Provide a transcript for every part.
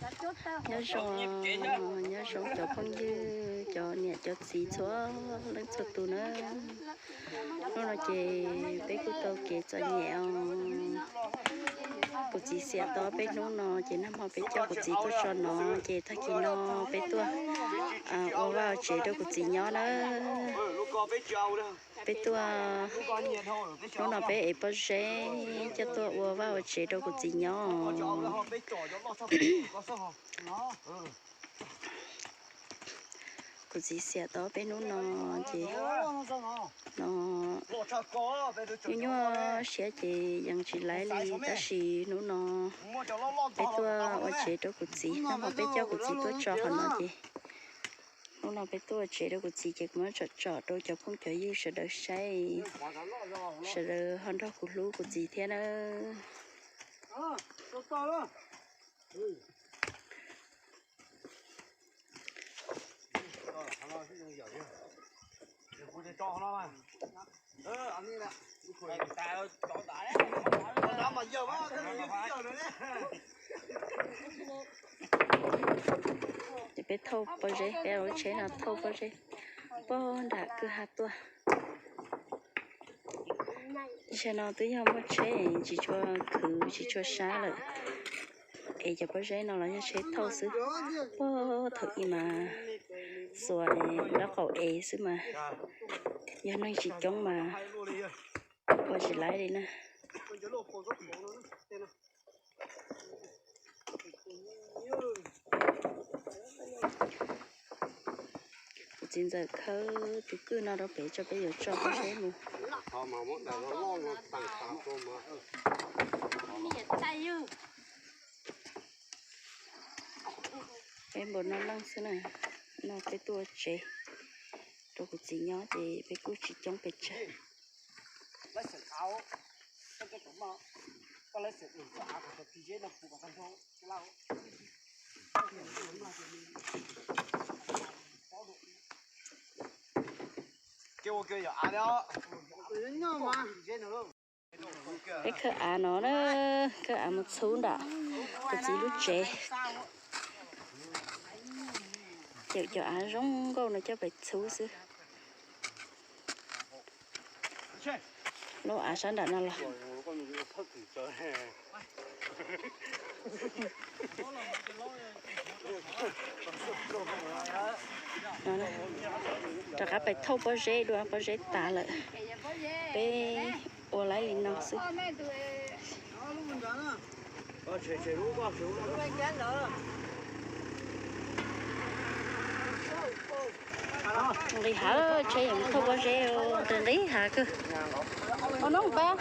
Nyob zoo, nyob zoo cov phooj ywg, cov niam cov txiv txhua leej txhua tus na. Hnub no ces peb kuj tau kev txom nyem os. Kuv txiv xiam tau peb hnub no ces nag hmo peb coj kuv txiv tuaj tso no ces tag kis no peb tuaj ua vaj ua tsev rau kuv txiv nyob na. Peb tuaj, hnub no peb ev pob zeb coj tuaj ua vaj ua tsev rau kuv txiv nyob. Kuv txiv xiam tau peb hnub no ces no nyuaj nyuaj siab ces yeej tsis laib li tab sis hnub no peb tuaj ua tsev rau kuv txiv, nag hmo peb coj kuv txiv tuaj tso qhov no ces hnub no peb tuaj ua tsev rau kuv txiv ces kuv muab tsom tsom rau cov phooj cov ywg sawv daws saib, sawv daws ho nrog kuv hlub kuv txiv thiab na. Ces peb thauj pob zeb, peb lub tsheb no thauj pob zeb puag nram kwj ha tuaj. Tam sim no twb yog muaj tsheb tsis tshua khwv tsis tshua sab lawm, es cov pob zeb no los yog tsheb thauj xwb. Puag thaum ub mas xuas nraub qaum ev xwb mas, yog neeg tsis coob mas ua tsis laib li na. Kuv txiv ntxawm khawb tus kwj no rau pem tso peb yuav tso pob zeb mus. Peb npaum no leej xwb na, no peb tuaj ua tsev rau kuv txiv nyob ces peb kuj tsis coob pes tsawg. Peb khawb av no na, khawb av mus txhub nram kuv txiv lub tsev. Cawm cov av zoo nkauj no coj pem txhub xwb. Lub av sab nram no los. Rov qab pem thauj pob zeb dua, pob zeb tas lawm. Peb ua laib li no xwb. Nqis hav, tsheb yuav mus thauj pob zeb, nqis nqis hav kawg. Ua no pab.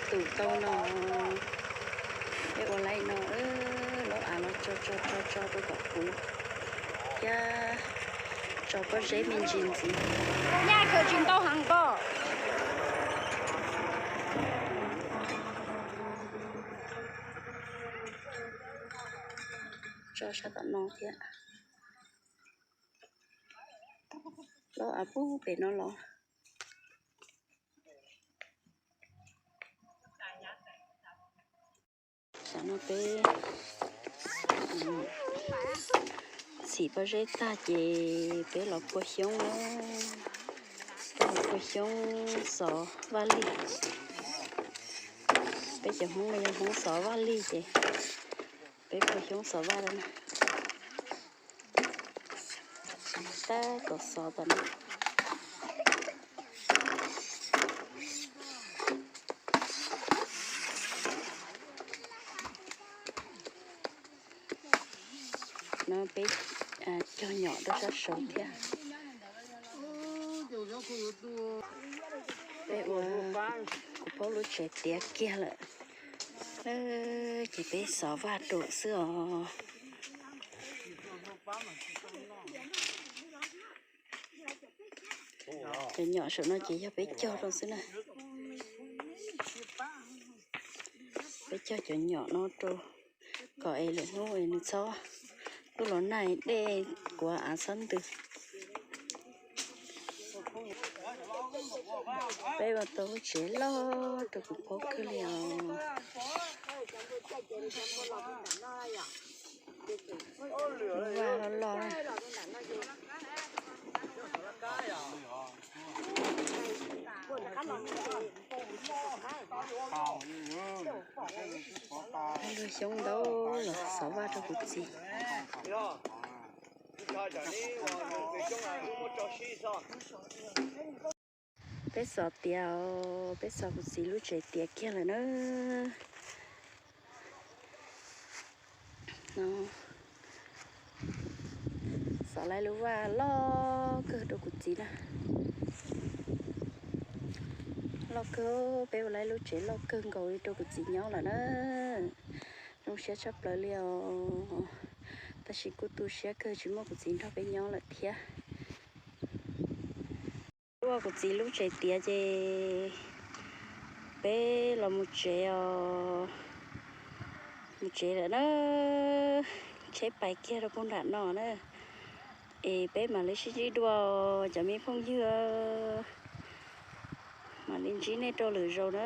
Tus tau no, peb ua laib no, lub av los tso tso tso tso rau kom puv thiab tso pob zeb me ntsis ntxiv. Nyaj khaws tsis ntau heev pob. Tso sab tom no thiab. Lub av puag pem no los. Tam no peb txhim pob zeb tag ces peb los phua xyoob, peb los phua xyoob xov vaj lig. Peb cov Hmoob no yog Hmoob xov vaj lig ces peb phua xyoob xov vaj na. Tab tom xov tom no. No peb cog nyom rau sab saud thiab. Peb ua kuv pab lub tsev tiav kiag lawm, ces peb xov vaj rau xwb os. Cov nyom saum no ces yog peb cog rau xwb na. Peb cog cov nyom no rau kom es lwm hnub es nws txhob Tuaj los nag dej kuav av txhob ntws. Peb ua tau lub tsev loj rau kuv paub kawg li os. Lub vaj loj loj. Luag xyoob ntau los xov vaj rau kuv txiv. Peb xov tiav, peb xov kuv txiv lub tsev tiav kiag lawm na. Xov lawv lub vaj loj kawg rau kuv txiv na. Loj kawg, peb ua lawv lub tsev loj kawg nkaus li rau kuv txiv nyob lawm na. Zoo siab tshaj plaws li os. Tab sis kuj tu siab kawg tsis muaj kuv txiv nrog peb nyob lawm thiab. Tuaj kuv txiv lub tsev tiav ces peb los mus tsev os. Mus tsev lawm na. Tsheb pais kiag rau puag nram no na. Es peb mam li sib ntsib dua cov me phooj ywg. Mam li ntsib nej rau lwm zaus na.